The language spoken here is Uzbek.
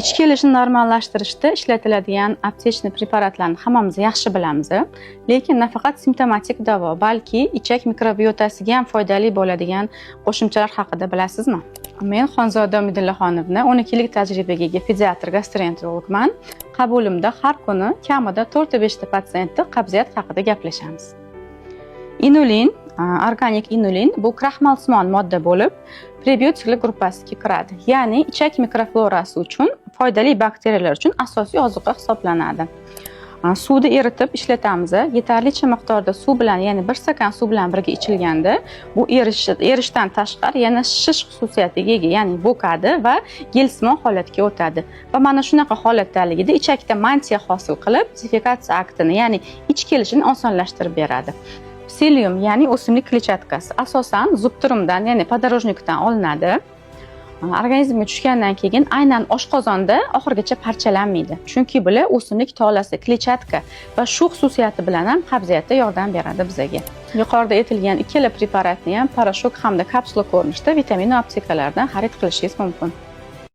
Ichki kelishni normallashtirishda ishlatiladigan аптечный preparatlarni hammamiz yaxshi bilamiz. Lekin nafaqat simptomatik davo, balki ichak mikrobiotasiga ham foydali bo'ladigan qo'shimchalar haqida bilasizmi? Men Xonzoda Umidullaxonovna, 12 yillik tajribaga ega pediatr gastroenterologman. Qabulimda har kuni kamida 4-5 ta patsientni qabziyat haqida gaplashamiz. Inulin, organik inulin bu kraxmalsimon modda bo'lib, prebiotiklar gruppasiga kiradi. Ya'ni ichak mikroflorasi uchun foydali bakteriyalar uchun asosiy ozuqa hisoblanadi. Suvda eritib ishlatamiz. Yetarlicha miqdorda suv bilan, ya'ni bir stakan suv bilan birga ichilganda, bu erishdan tashqari yana shishish xususiyatiga ega, ya'ni bo'kadi va gelsimon holatga o'tadi. Va mana shunaqa holatdaligida ichakda mantiya hosil qilib, defekatsiya aktini, ya'ni ich kelishini osonlashtirib beradi. Psyllium, ya'ni o'simlik kletchatkasi asosan зуб-турум dan, ya'ni подорожник dan olinadi. Organizmga tushgandan keyin aynan oshqozonda oxirigacha parchalanmaydi. Chunki bular o'simlik tolasi, kletchatka va shu xususiyati bilan ham qabziyatda yordam beradi bizaga. Yuqorida aytilgan ikkala preparatni ham порошок hamda kapsula ko'rinishida Vitamino aptekalardan xarid qilishingiz mumkin.